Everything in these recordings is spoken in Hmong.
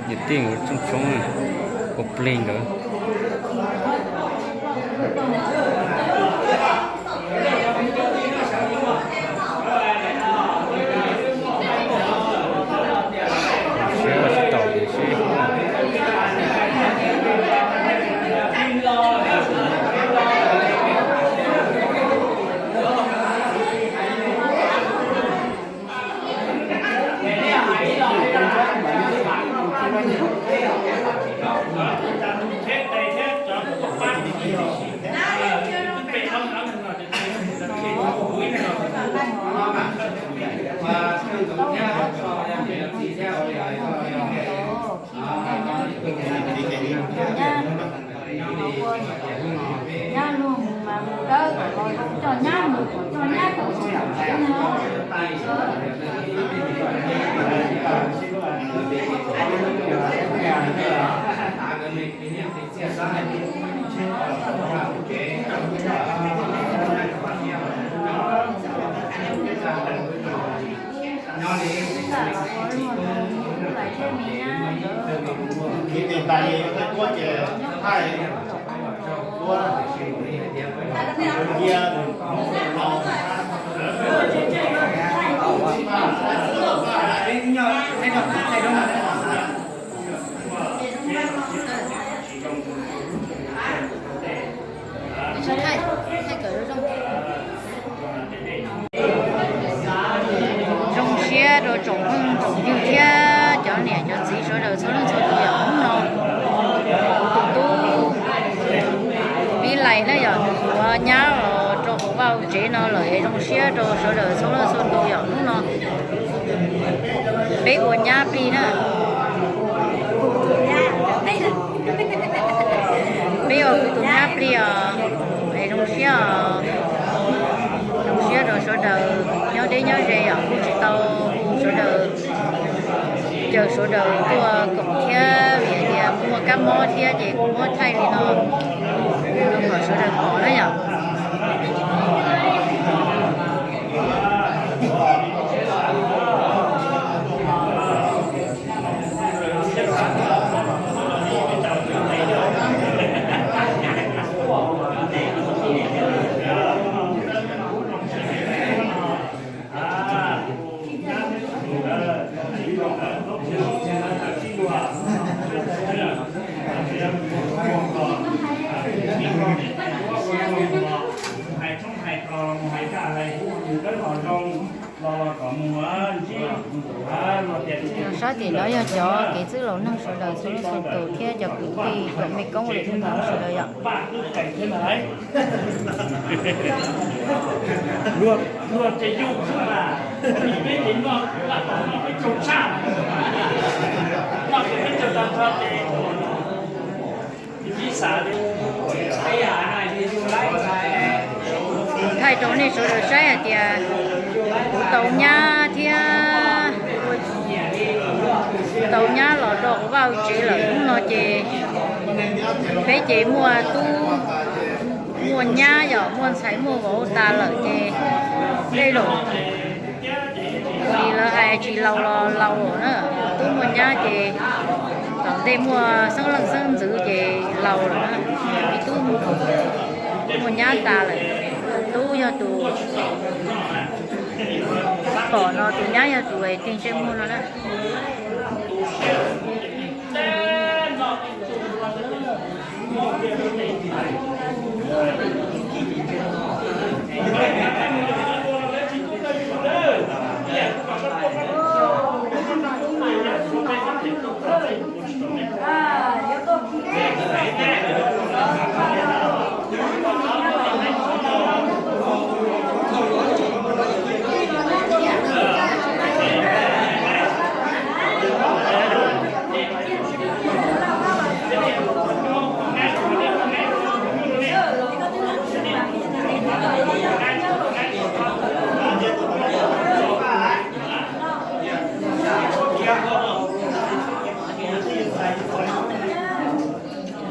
Niam tij nkawd tsooj tshoob, ua plig nkawd. Seb ua tsis tau ces seb. Nyab luag mus mas mus dawb kom los zoo, coj nyab mus kom coj nyab kom zoo. Zoo siab rau tsoom phooj tsoom ywg thiab cov niam cov txiv sawv daws txhua leej txhua tus yom. Hnub no kuv tus tub Vib Lais na yom, nws tuav nyab los rau hauv vaj hauv tsev no lawm es zoo siab rau sawv daws txhua leej txhua tus yom. Hnub no peb ua nyab plig na. Peb ua kuv tus nyab plig os, es zoo siab os. Zoo siab rau sawv daws nyob deb nyob ze yom, kuj tsis tau hu sawv daws, caw sawv daws tuaj koom thiab vim tias muaj kab mob thiab ces kuv muab thaij li no rau kom sawv daws pom na yom. Sab tim no yog cov kev txwj laus neeg sawv daws txhua leej txhua tus thiab cov kwv tij tuam mej koob ua lwm tus neeg sawv daws yom. Kuv thaij rau nej sawv daws saib hais tias kuv tau nyab thiab, tau nyab los rau hauv vaj hauv tsev lawm. Hnub no ces peb ces muaj tub muaj nyab yom, muaj ntxhais muaj vauv tas lawm ces tej zaum li lawv hais tsis laus los laus lawm na. Tub muaj nyab ces tom ntej muaj xeeb leej xeeb ntxwv ces laus lawm na. Ib tub muaj nyab tas lawm, tub yog tus pom no, tus nyab yog tus es tig ntsej muag no na.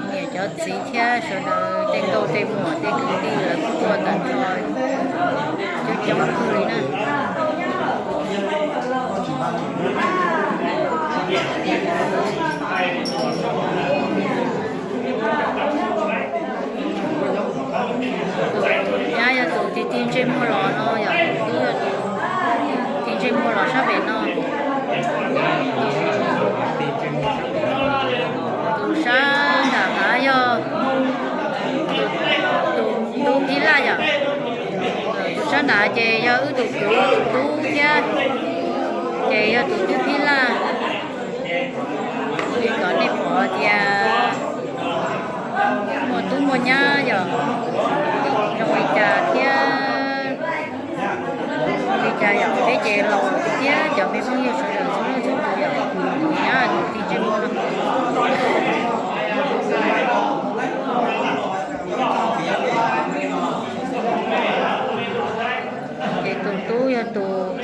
Niam cov txiv thiab sawv daws Tus tes muam tes kwv tij lawv kuj tuaj tag nrho coob coob kawg li na. Tus nyab yog tus tig tig ntsej muag los no yom, tus tub yog tus tig ntsej muag los sab pem no. Tus sab nram hav yog tus tub phib laj yom. Tus sab nrad ces yog wb tus kwv tus tub thiab, ces yog tus tub phib laj. Li kom nej pom tias muaj tub muaj nyab yog zoo li cas thiab li cas yom. Peb ces laus thiab cov me phooj ywg sawv daws txhua leej txhua tus yom, tus nyab tus tig ntsej muag no. Ces tus tub yog tus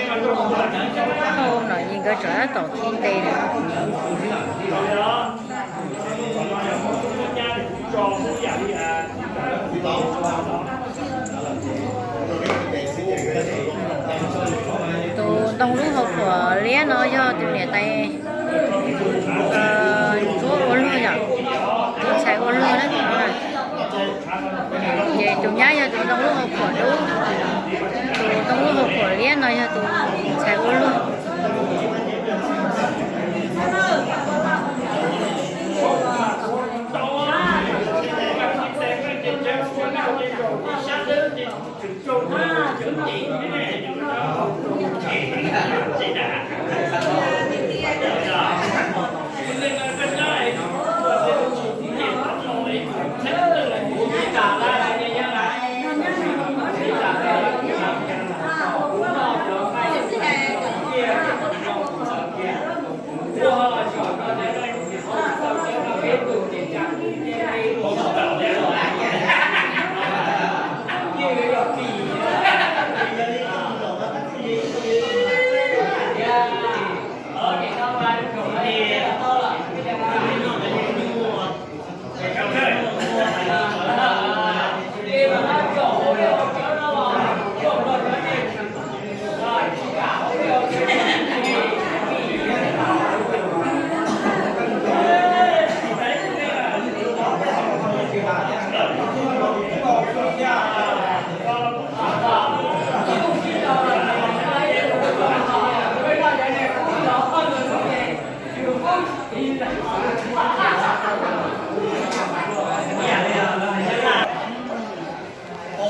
thauj no, nkawd tseem tab tom khi tes. Tus ntoo lub hauv phuam liab no yog tus niam tais ntsuab ua luag yom, tus ntxhais ua luag na. Ces tus nyab yog tus ntoo lub hauv phuam dub, tus ntoo lub hauv phuam liab no yog tus ntxhais ua luag.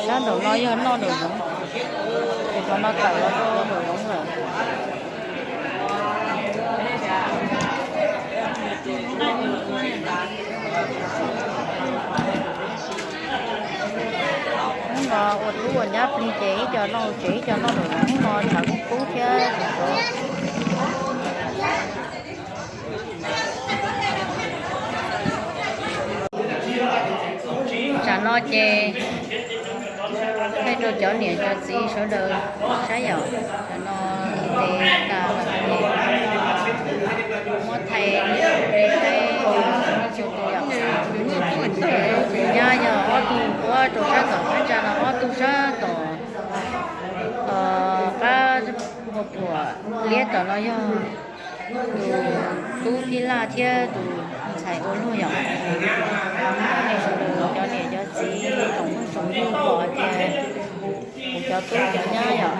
Sab nraum no yog noj nraum zoov, ces qhov no tawm los rau nraum zoov lawm. Hnub no ua tub ua nyab plig ces ib co noj tsev ib co noj nraum zoov, hnub no tshav kub kub thiab. Tsam no ces thaij rau cov niam cov txiv sawv daws saib yom. Tsam no khi tes tas lawm, muab thaij li teb txhua tus yom. Tus nyab yog ob tug puab rau sab tom phab ntsa no, ob tug sab tom qab hauv phuam liab tom no yog tus tub phib laj thiab tus ntxhais ua luag yom. Cov niam cov txiv tsoom phooj tsoom ywg pom tias kuv cov tub cov nyab yom,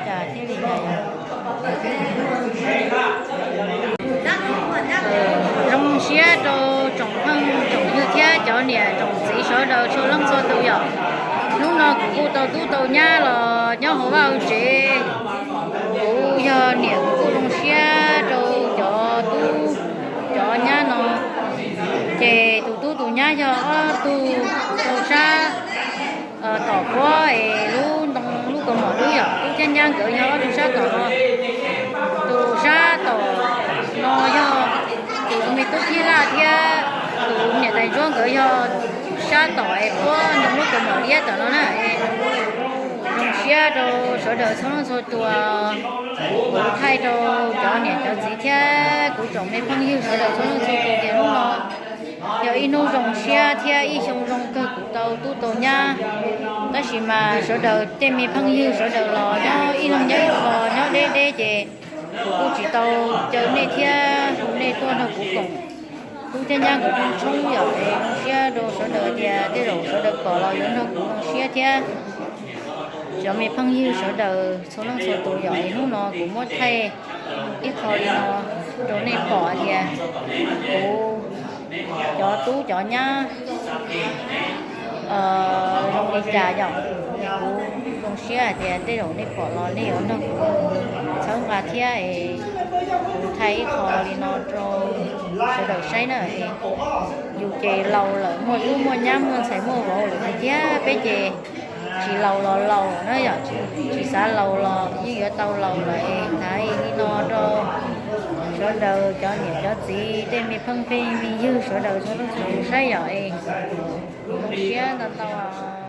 cas thiaj li cas yom. Zoo siab rau tsoom phooj tsoom ywg thiab cov niam tsoom txiv sawv daws txhua leej txhua tus yom. Hnub no kuv kuj tau tub tau nyab los nyob hauv vaj hauv tsev. Kuv yog niam kuv kuj zoo siab rau cov tub cov nyab no. Ces tus tub tus nyab yog ob tug rau sab tom puab es lub ntoo lub kaus mom dub yom, tub thiab nyab nkawd yog ob tug sab tom no. Tus sab tom no yog tus me tub phib laj thiab tus niam tais ntsuab nkawd yog sab tom es puab ntoo lub kaus mom liab tom no na. Zoo siab rau sawv daws txhua leej txhua tus, kuv thaij rau cov niam cov txiv thiab kuv tsoom me phooj ywg sawv daws txhua leej txhua tus tias hnub no Yog ib hnub zoo siab thiab ib xyoo zoo kawg kuv tau tub tau nyab. Tab sis mas sawv daws tej me phooj ywg sawv daws los nyob ib leeg nyob ib qho nyob deb deb ces kuv kuj tsis tau caw nej thiab hu nej tuaj nrog kuv koom tub thiab nyab nkawd rooj tshoob yom. Es zoo siab rau sawv daws tias tej zaum sawv daws pom los yuav nrog kuv zoo siab thiab. Cov me phooj ywg sawv daws txhua leej txhua tus yom, es hnub no kuv muab thaij ib qho li no rau nej pom tias kuv cov tub cov nyab zoo li cas yom. Kuv zoo siab hais tias tej zaum nej pom los nej yuav nrog kuv txhawb nqa thiab es kuv thaij ib qho li no rau sawv daws saib na. Yus ces laus lawm, muaj tub muaj nyab muaj ntxhais muaj vauv lawm tiag tiag, peb ces tsis laus los laus na yom, tsis xav laus los yeej yuav tau laus lawm es thaij li no rau sawv daws cov niam cov txiv tej me phooj tej me ywg sawv daws txhua leej txhua tus saib yom. Es zoo siab ntau ntau.